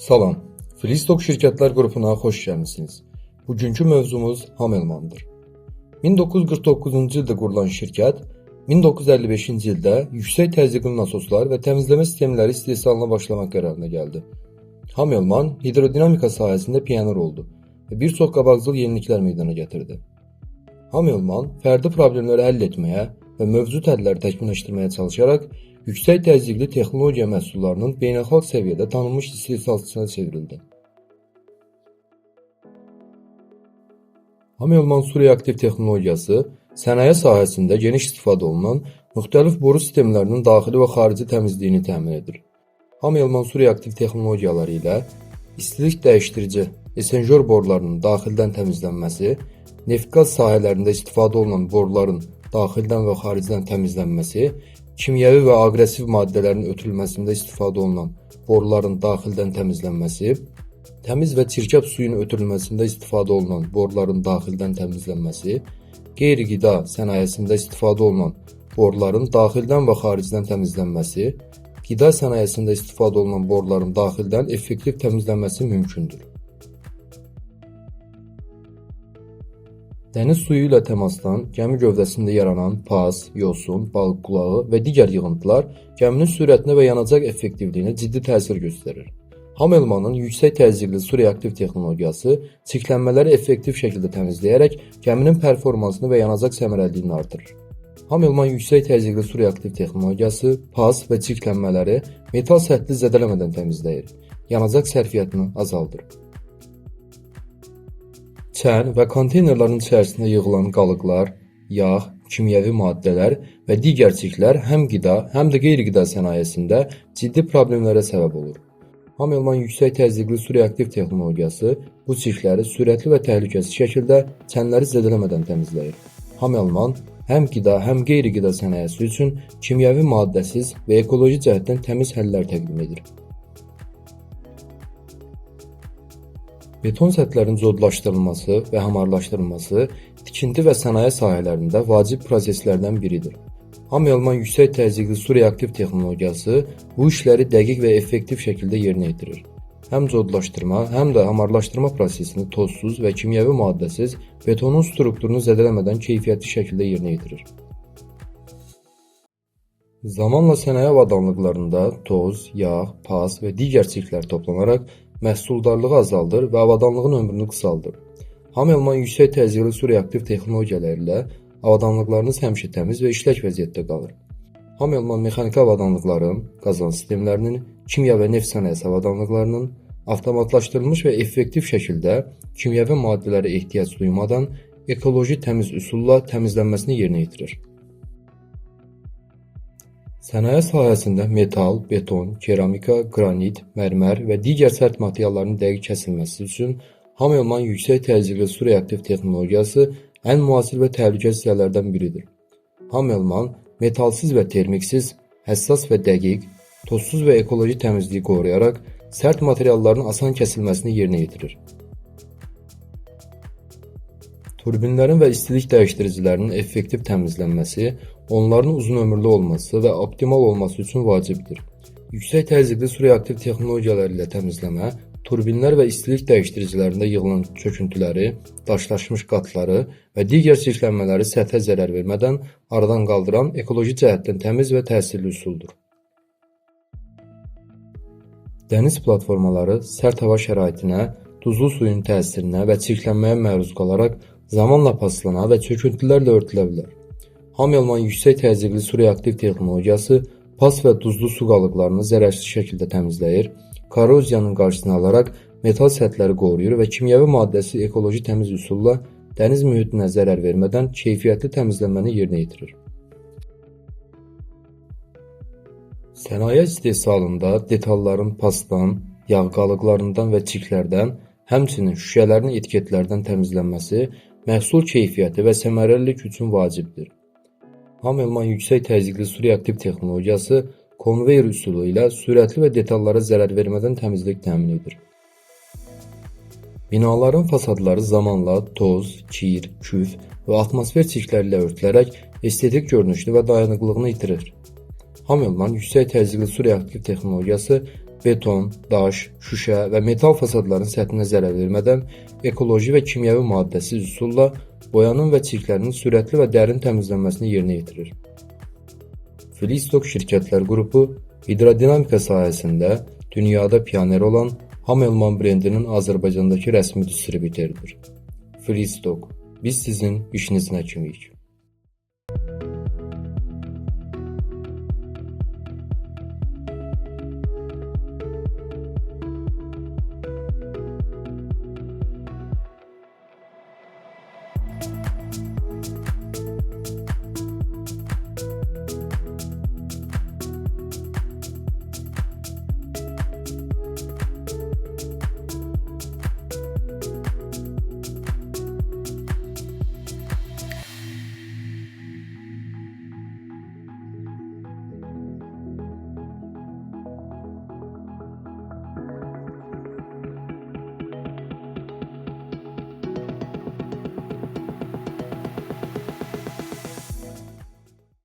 Salam, Flistok Şirkətlər Qrupuna xoş gəlmisiniz. Bugünkü mövzumuz Hammelmanndır. 1949-cu ildə qurulan şirkət 1955-ci ildə yüksək təzyiqli nasoslar və təmizləmə sistemləri istehsalına başlamaq qərarına gəldi. Hammelmann hidrodinamika sahəsində pioner oldu və bir çox qabaqcıl yeniliklər meydana gətirdi. Hammelmann fərdi problemləri həll etməyə və mövcud həlləri təkmilləşdirməyə çalışaraq yüksək təzyiqli texnologiya məhsullarının beynəlxalq səviyyədə tanınmış istehsalçısına çevrildi. Hammelmann su reaktiv texnologiyası sənaye sahəsində geniş istifadə olunan müxtəlif boru sistemlərinin daxili və xarici təmizliyini təmin edir. Hammelmann su reaktiv texnologiyaları ilə istilik dəyişdirici esenjör borularının daxildən təmizlənməsi, neft-qaz sahələrində istifadə olunan boruların daxildən və xaricdən təmizlənməsi, kimyəvi və aqressiv maddələrin ötürülməsində istifadə olunan boruların daxildən təmizlənməsi, təmiz və çirkab suyun ötürülməsində istifadə olunan boruların daxildən təmizlənməsi, qeyri-qida sənayesində istifadə olunan boruların daxildən və xaricdən təmizlənməsi, qida sənayesində istifadə olunan boruların daxildən effektiv təmizlənməsi mümkündür. Dəniz suyu ilə təmasdan gəmi gövdəsində yaranan pas, yosun, balıq qulağı və digər yığıntılar gəminin sürətinə və yanacaq effektivliyinə ciddi təsir göstərir. Hammelmannın yüksək təzyiqli su reaktiv texnologiyası çirklənmələri effektiv şəkildə təmizləyərək gəminin performansını və yanacaq səmərəliliyini artırır. Hammelmann yüksək təzyiqli su reaktiv texnologiyası pas və çirklənmələri metal səthli zədələmədən təmizləyir, yanacaq sərfiyyatını azaldır. Çən və konteynerlərin içərisində yığılan qalıqlar, yağ, kimyəvi maddələr və digər çirklər həm qida, həm də qeyri-qida sənayesində ciddi problemlərə səbəb olur. Hammelmann yüksək təzyiqli su reaktiv texnologiyası bu çirkləri sürətli və təhlükəsiz şəkildə çənləri zədələmədən təmizləyir. Hammelmann həm qida, həm qeyri-qida sənayesi üçün kimyəvi maddəsiz və ekoloji cəhətdən təmiz həllər təqdim edir. Beton səthlərin codlaşdırılması və hamarlaşdırılması tikinti və sənaye sahələrində vacib proseslərdən biridir. Hammelmann yüksək təzyiqli su reaktiv texnologiyası bu işləri dəqiq və effektiv şəkildə yerinə yetirir. Həm codlaşdırma, həm də hamarlaşdırma prosesini tozsuz və kimyəvi maddəsiz betonun strukturunu zədələmədən keyfiyyətli şəkildə yerinə yetirir. Zamanla sənaye avadanlıqlarında toz, yağ, pas və digər çirklər toplanaraq məhsuldarlığı azaldır və avadanlığın ömrünü qısaldır. Hammelmann yüksək təzyiqli su reaktiv texnologiyaları ilə avadanlıqlarınız həmişə təmiz və işlək vəziyyətdə qalır. Hammelmann mexaniki avadanlıqların, qazan sistemlərinin, kimya və neft sənayesi avadanlıqlarının avtomatlaşdırılmış və effektiv şəkildə kimyəvi maddələrə ehtiyac duymadan ekoloji təmiz üsulla təmizlənməsini yerinə yetirir. Sənaye sahəsində metal, beton, keramika, qranit, mərmər və digər sərt materialların dəqiq kəsilməsi üçün Hammelmann yüksək təzyiqli su reaktiv texnologiyası ən müasir və təhlükəsiz həllərdən biridir. Hammelmann metalsiz və termiksiz, həssas və dəqiq, tozsuz və ekoloji təmizliyi qoruyaraq sərt materialların asan kəsilməsini yerinə yetirir. Turbinlərin və istilik dəyişdiricilərinin effektiv təmizlənməsi, onların uzun ömürlü olması və optimal olması üçün vacibdir. Yüksək təzyiqli su reaktiv texnologiyaları ilə təmizləmə, turbinlər və istilik dəyişdiricilərində yığılan çöküntüləri, daşlaşmış qatları və digər çirklənmələri səthə zərər vermədən aradan qaldıran ekoloji cəhətdən təmiz və təsirli üsuldur. Dəniz platformaları sərt hava şəraitinə, duzlu suyun təsirinə və çirklənməyə məruz qalaraq zamanla paslana və çöküntülərlə örtülə bilər. Hammelmann yüksək təzyiqli su reaktiv texnologiyası pas və duzlu su qalıqlarını zərərsiz şəkildə təmizləyir, korroziyanın qarşısını alaraq metal səthləri qoruyur və kimyəvi maddəsiz ekoloji təmiz üsulla dəniz mühitinə zərər vermədən keyfiyyətli təmizlənməni yerinə yetirir. Sənaye istehsalında detalların pasdan, yağ qalıqlarından və çirklərdən, həmçinin şüşələrin etiketlərdən təmizlənməsi məhsul keyfiyyəti və səmərəlilik üçün vacibdir. Hammelmann yüksək təzyiqli su reaktiv texnologiyası konveyer üsulu ilə sürətli və detallara zərər vermədən təmizlik təmin edir. Binaların fasadları zamanla toz, kir, küf və atmosfer çirkləri ilə örtülərək estetik görünüşünü və dayanıqlığını itirir. Hammelmann yüksək təzyiqli su reaktiv texnologiyası beton, daş, şüşə və metal fasadların səthinə zərər vermədən ekoloji və kimyəvi maddəsiz üsulla boyanın və çirklərinin sürətli və dərin təmizlənməsini yerinə yetirir. Flistok şirkətlər qrupu hidrodinamika sahəsində dünyada pioner olan Hammelmann brendinin Azərbaycandakı rəsmi distributoridir. Flistok, biz sizin işinizin həkimiyik.